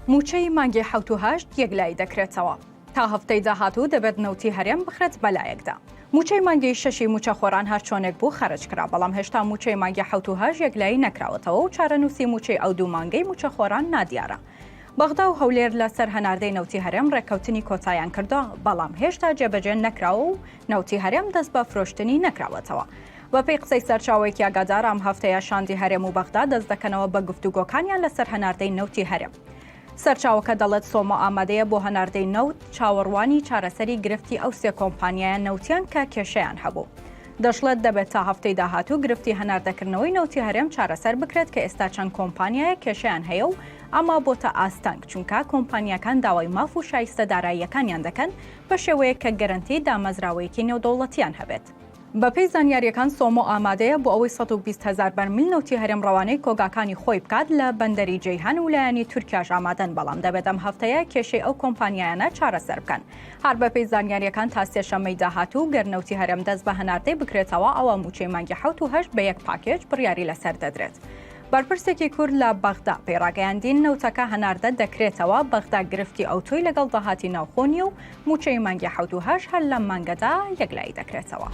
مووچەی مانگی حەوت و هەشت یەکلایی دەکرێتەوە. تا هەفتەی داهاتوو دەبێت نەوتی هەرێم بخرێت بەلایەکدا. مووچەی مانگی شەشی مووچەخۆران هەرچۆنێک بوو خەرج کرا، بەڵام هێشتا مووچەی مانگی حەوت و هەشت یەکلایی نەکراوەتەوە و چارەنووسی مووچەی ئەو دوو مانگەی مووچەخۆران نادیارە. بەغدا و هەولێر لەسەر هەناردەی نەوتی هەرێم ڕێککەوتنی کۆتایان کردووە، بەڵام هێشتا جێبەجێ نەکراوە و نەوتی هەرێم دەست بە فرۆشتنی نەکراوەتەوە. بەپێی قسەی سەرچاوەیەکی ئاگادار، ئەم هەفتەیە شاندی هەرێم و بەغدا دەست دەکەنەوە بە گفتوگۆکانیان لەسەر هەناردەی نەوتی هەرێم. سەرچاوەکە دەڵێت سۆمۆ ئامادەیە بۆ هەناردەی نەوت، چاوەڕوانی چارەسەری گرفتی ئەو سێ کۆمپانیایە نەوتیان کە کێشەیان هەبوو. دەشڵێت دەبێت تا هەفتەی داهاتوو گرفتی هەناردەکردنەوەی نەوتی هەرێم چارەسەر بکرێت کە ئێستا چەند کۆمپانیایەک کێشەیان هەیە و ئەمە بۆتە ئاستەنگ چونکە کۆمپانیاکان داوای ماف و شایستە داراییەکانیان دەکەن بە شێوەیەک کە گەرەنتی دامەزراوەیەکی نێودەوڵەتیان هەبێت. بەپێی زانیارییەکان سۆمۆ ئامادەیە بۆ ئەوەی 120 هەزار بەرمیل نەوتی هەرێم ڕەوانەی کۆگاکانی خۆی بکات لە بەندەری جەیهان و لایەنی تورکیاش ئامادەن بەڵام دەبێت ئەم هەفتەیە کێشەی ئەو کۆمپانیایانە چارەسەر بکەن. هەر بەپێی زانیارییەکان تا سێشەممەی داهاتوو گەر نەوتی هەرێم دەست بە هەناردەی بکرێتەوە ئەوا مووچەی مانگی حەوت و هەشت بە یەک پاکێج بڕیاری لەسەر دەدرێت. بەرپرسێکی کورد لە بەغدا پێی ڕاگەیاندین نەوتەکە هەناردە دەکرێتەوە، بەغدا گرفتی ئەوتۆی لەگەڵ داهاتی ناوخۆ نییە و مووچەی مانگی حەوت و هەشت هەر لەم مانگەدا یەکلایی دەکرێتەوە.